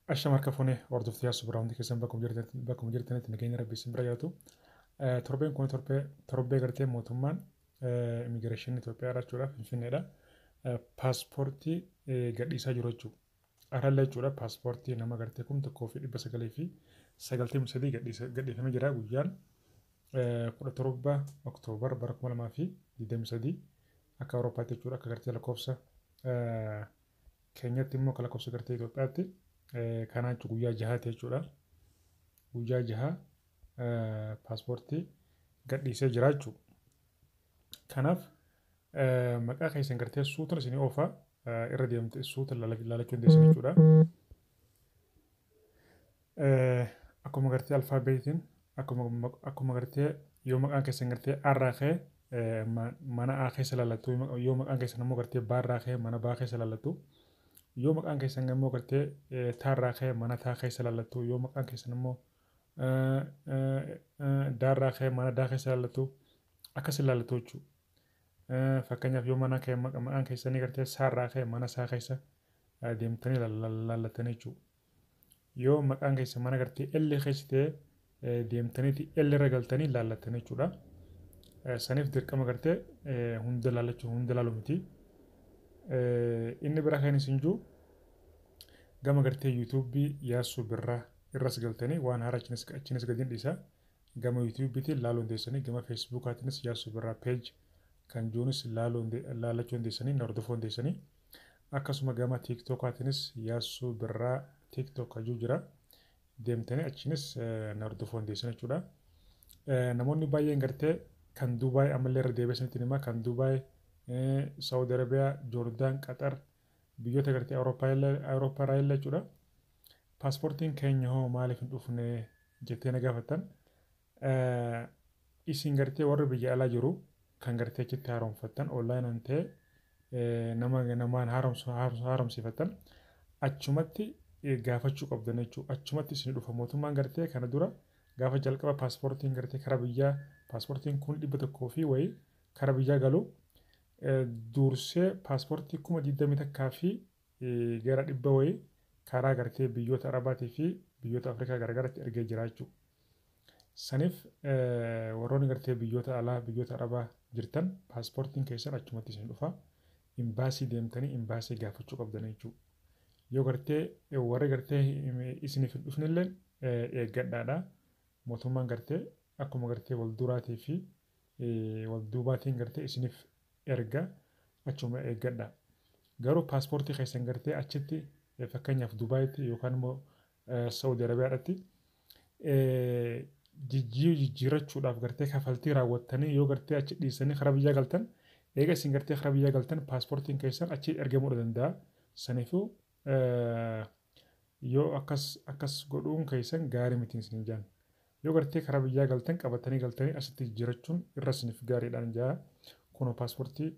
Ashama harka fuunee hordoftoota Yaasuu Birraa, hundi keessan bakkuma jirtanitti nageenya Rabbii isin bira jiraatu. Torbeen kun torbee gartee mootummaan immigireeshinii Itoophiyaa jechuudha, Finfinneedha. Paaspoortii gadhiisaa jiru jechuudha. Arallee jechuudha, paaspoortii nama gartee 1993 gadhiifamee jira guyyaan 17 Oktoobar bara 2023 akka Awurooppaatti jechuudha. Akka gartee lakkoofsa keenyatti immoo, akka lakkoofsa gartee Itoophiyaatti kanaa jechuun guyyaa 6ti jechuudha. Guyyaa 6 paaspoortii gadhiisee jira jechuudha. Kanaaf maqaa keessan gartee suutan isinii oofaa, irra deemte suuta laalachuu dandeessan jechuudha. Akkuma gartee alfaabeetiin, akkuma gartee yoo maqaan keessan gartee A irraa ka'e mana A keessa laallattu, yoo maqaan keessan immoo gartee B irraa ka'e mana B keessa laallattu, yoo maqaan keessan immoo gartee T irraa ka'e mana T keessa laallattu, yoo maqaan keessan immoo D irraa ka'e mana D keessa laallattu, akkas laallattu jechuudha. Fakkeenyaaf yoo mana maqaan keessanii gartee S irraa ka'e mana S keessa deemtanii laallattanii jechuudha. Yoo maqaan keessan mana gartee L keessa ta'e deemtaniiti L irra galtanii laallattanii jechuudha. Saniif dirqama gartee hunda laallachuu, hunda laalu miti. Inni bira kan isin jiru, gama gartee yuutuubii Yaasuu Birraa irras galtanii waan haaraa achinis gadi dhiisa. Gama yuutuubiitiin laaluu dandeessanii, gama feesbuukaatiinis Yaasuu Birraa page kan jiruunis laallachuu dandeessanii, hordofuu dandeessanii. Akkasuma gama tiiktookaatiinis Yaasuu Birraa TikTok kan jiru jira. Deemtanii achinis na hordofuu dandeessan jechuudha. Namoonni baay'een gartee kan Dubaay, ammallee irra deebi'ee isinitti himaa, kan Dubaay, Saawudi Arabiyaa, Joordaan, Qaxar, biyyoota gartee Awurooppaa irraa illee jechuudha. Paaspoortiin keenya hoo maaliif hin dhufne jettee na gaafattan. Isin gartee warri biyya alaa jiru kan gartee achitti haaromfattan, onlaayinaan ta'e nama namaan haaromsiifattan, achumatti gaafachuu qabdan jechuudha. Achumatti isin dhufa. Mootummaan gartee kana dura gaafa jalqaba paaspoortiin gartee kara biyyaa, paaspoortiin kun 100 fi wayii kara biyyaa galu, dursee paaspoortii 21,000 fi gara 100 wayii karaa gartee biyyoota Arabaatii fi biyyoota Afrikaa garaagaraatti ergee jira jechuudha. Saniif warroonni gartee biyyoota alaa, biyyoota Arabaa jirtan, paaspoortiin keessan achumatti isin dhufa. Imbaasii deemtanii imbaasii gaafachuu qabdan jechuudha. Yoo gartee warri gartee isiniif hin dhufnillee eeggadhaadha. Mootummaan gartee akkuma gartee wal duraatii fi wal duubaatiin gartee isiniif erga, achuma eeggadha. Garuu paaspoortii keessan gartee achitti, fakkeenyaaf Dubaayitti yookaan immoo Saudi Arabiyaadhaatti jijjiirrachuudhaaf gartee kafaltii raawwattanii yoo gartee achi dhiisanii karaa biyyaa galtan, eega isin gartee karaa biyyaa galtan paaspoortiin keessan achi ergamuu danda'a. Saniifuu yoo akkas akkas godhuun keessan gaarii miti isin jaan. Yoo gartee karaa biyyaa galtan qabatanii galtanii asitti jijjiirrachuun irra isiniif gaariidhaan jaa. Kunoo paaspoortii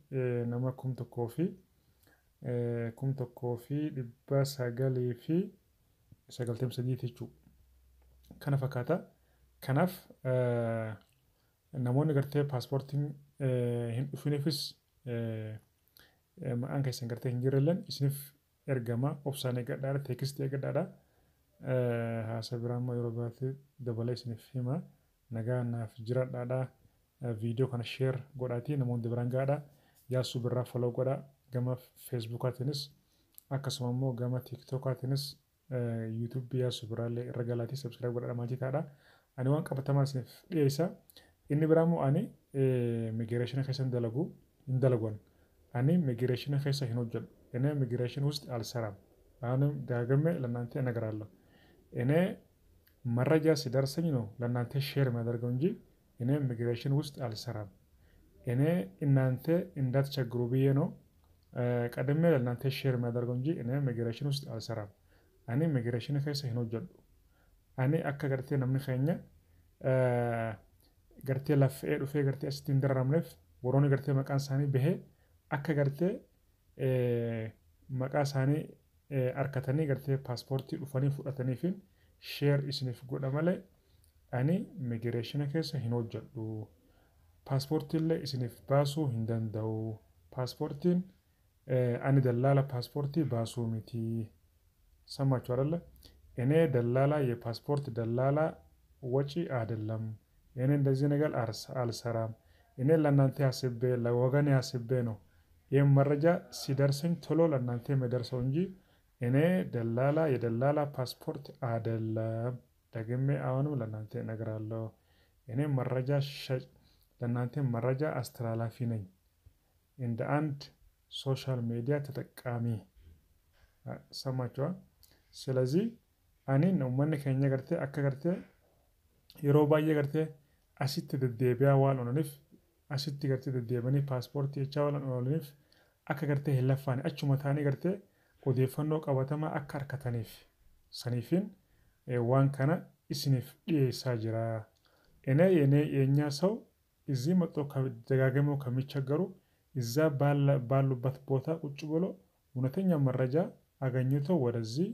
nama 1993 jechuudha. Kana fakkaata. Kanaaf namoonni gartee paaspoortiin hin dhufiniifis, maqaan keessan gartee hin jirrelleen, isiniif ergama, obsaan eeggadhaadha, teekstii eeggadhaadha. Haasa biraa immoo yeroo biraatti dabalee isiniif hima. Nagaa naaf jiraadhaadha. Viidiyoo kana share godhaatii namoonni biraan gahaadha. Yaasuu Birraa follow godhaa gama feesbuukaatiinis, akkasuma immoo gama tiiktookaatiinis, yuutuubii Yaasuu Birraallee irra galaatii subscribe godhadha, maatii taadha. Ani waan qabatamaa isiniif dhiyeessa. Inni biraa immoo ani migireeshina keessa hin dalagu, hin dalaguan. Ani migireeshina keessa hin hojjedhu. እኔ ሚግሬሽን ውስጥ አልሰራም። አሁንም ደግሜ ለእናንተ እነግራለሁ። እኔ መረጃ ሲደርሰኝ ነው ለእናንተ share የሚያደርገው እንጂ እኔ ኢሚግሬሽን ውስጥ አልሰራም። እኔ እናንተ እንዳትቸግሩ ብዬ ነው ቀድሜ ለእናንተ share የሚያደርገው እንጂ እኔ ኢሚግሬሽን ውስጥ አልሰራም። Ani immigireeshina keessa hin hojjedhu. Ani akka gartee namni keenya gartee laffee dhufee gartee asitti hin dararamneef, warroonni gartee maqaan isaanii bahee akka gartee maqaa isaanii harkatanii gartee paaspoortii dhufanii fudhataniifin share isiniif godha malee ani immigireeshina keessa hin hojjedhu. Paaspoortiillee isiniif baasuu hin danda'u. Paaspoortiin ani dallaala paaspoortii baasuu miti. ሰማችሁ አይደለ? እኔ ደላላ የፓስፖርት ደላላ ወጪ አይደለም። እኔ እንደዚህ ነገር አልሰራም። እኔ ለእናንተ አስቤ ለወገኔ አስቤ ነው። ይህም መረጃ ሲደርሰኝ ቶሎ ለእናንተ የሚደርሰው እንጂ እኔ ደላላ የደላላ ፓስፖርት አይደለም። ደግሜ አሁንም ለእናንተ እነግራለሁ። እኔ መረጃ ሸጭ ለእናንተ መረጃ አስተላላፊ ነኝ። እንደ አንድ social media ተጠቃሚ ሰማችኋ። ስለዚህ ani uummanni keenya gartee akka gartee yeroo baay'ee gartee asitti deddeebi'aa waan oolaniif asitti gartee deddeebi'anii paaspoortii jechaa waan oolaniif akka gartee hin laffaane achuma taa'anii gartee odeeffannoo qabatamaa akka argataniif saniifin waan kana isiniif dhiyeessaa jira. እኔ የኔ የእኛ ሰው እዚህ መጥቶ ደጋግመው ከሚቸገሩ እዛ ባሉበት ቦታ ቁጭ ብሎ እውነተኛ መረጃ አገኝቶ ወደዚህ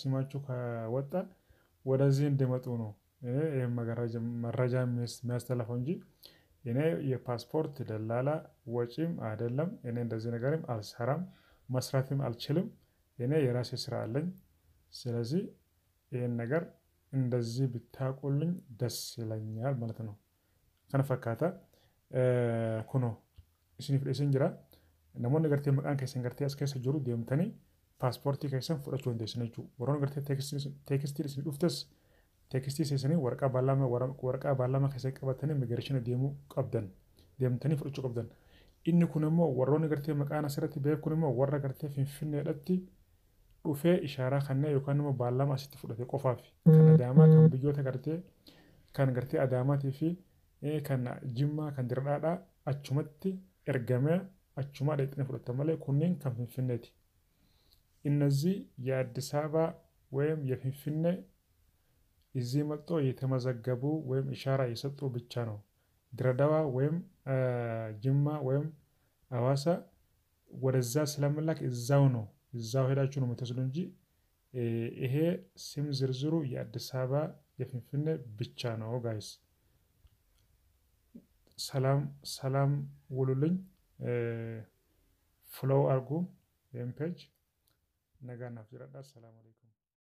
ስማችሁ ከወጣ ወደዚህ እንዲመጡ ነው ይህ መረጃ የሚያስተላልፈው እንጂ እኔ የፓስፖርት ደላላ ወጪም አይደለም። እኔ እንደዚህ ነገርም አልሰራም፣ መስራትም አልችልም። እኔ የራሴ ስራ አለኝ። ስለዚህ ይህን ነገር እንደዚህ ብታውቁልኝ ደስ ይለኛል ማለት ነው። Kana fakkaata kunoo isiniif dhiyeesseen jira. Namoonni gartee maqaan keessan gartee as keessa jiru deemtanii paaspoortii keessan fudhachuu dandeessan jechuudha. Warroonni gartee teekstiin isin dhuftes teekstii seessanii waraqaa baallama keessa qabatanii immigireeshina deemuu qabdan deemtanii fudhachuu qabdan. Inni kun immoo warroonni gartee maqaan asirratti beeku kun immoo warra gartee Finfinneedhatti dhufee ishaaraa kanneen yookaan immoo baallama asitti fudhate qofaaf kan Adaamaa kan biyyoota gartee kan gartee Adaamaatii fi kan Jimmaa kan Dirdaadhaa achumatti ergamee achumaa dhaqxanii fudhatan malee kunneen kan Finfinneeti. እነዚህ የአዲስ አበባ ወይም የፊንፊኔ እዚህ መጥቶ የተመዘገቡ ወይም ኢሻራ የሰጡ ብቻ ነው። ድሬዳዋ ወይም ጅማ ወይም ሐዋሳ ወደዛ ስለምላክ እዛው ነው እዛው ሄዳችሁ ነው የምትወስዱ እንጂ ይሄ ስም ዝርዝሩ የአዲስ አበባ የፊንፊኔ ብቻ ነው guys። ሰላም ሰላም ውሉልኝ። Follow አርጉ ይህን page. Nagaa naaf jiraadhaa። ሰላም አለይኩም።